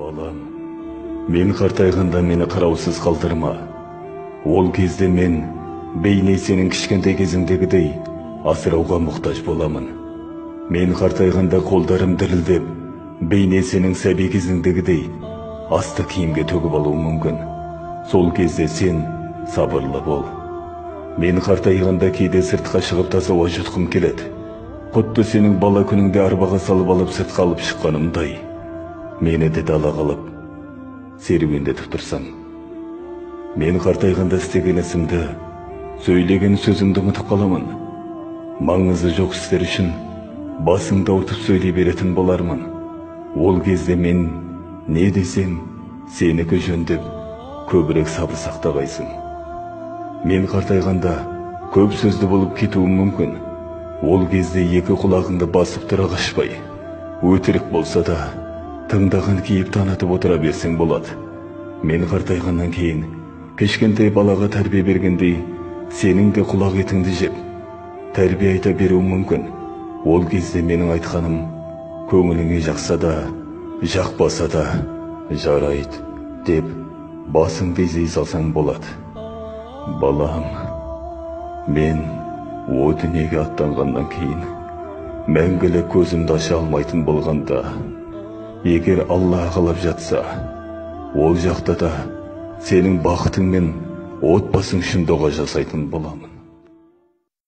Балам, мен қартайғанда мені қараусыз қалдырма. Ол кезде мен бейне сенің кішкентай кезіңдегідей асырауға мұқтаж боламын. Мен қартайғанда қолдарым дірілдеп, бейне сенің сәби кезіңдегідей асты киімге төгіп алуым мүмкін. Сол кезде сен сабырлы бол. Мен қартайғанда кейде сыртқа шығып таза ауа жұтқым келеді. Құтты сенің бала күніңде арбаға салып алып сыртқа алып шыққанымдай. Мені де далаға алып серуендетіп тұрсаң. Мен қартайғанда істеген ісімді, сөйлеген сөзімді ұмытып қаламын. Маңызы жоқ істер үшін басыңды ауыртып сөйлей беретін болармын. Ол кезде мен не десем, сенікі жөн деп көбірек сабыр сақтағайсың. Мен қартайғанда көп сөзді болып кетуім мүмкін. Ол кезде екі құлағыңды басып тұра қашпай, өтірік болса да тыңдаған кейіп танытып отыра берсең болады. Мен қартайғаннан кейін кішкентай балаға тәрбие бергендей сенің де құлақ етіңді жеп, тәрбие айта беруім мүмкін. Ол кезде менің айтқаным көңіліңе жақса да, жақпаса да жарайды деп басыңды изей салсаң болады. Балам, мен о дүниеге аттанғаннан кейін мәңгілік көзімді аша алмайтын болғанда, егер Алла қалап жатса, ол жақта да сенің бақытың мен отбасың үшін дұға жасайтын боламын.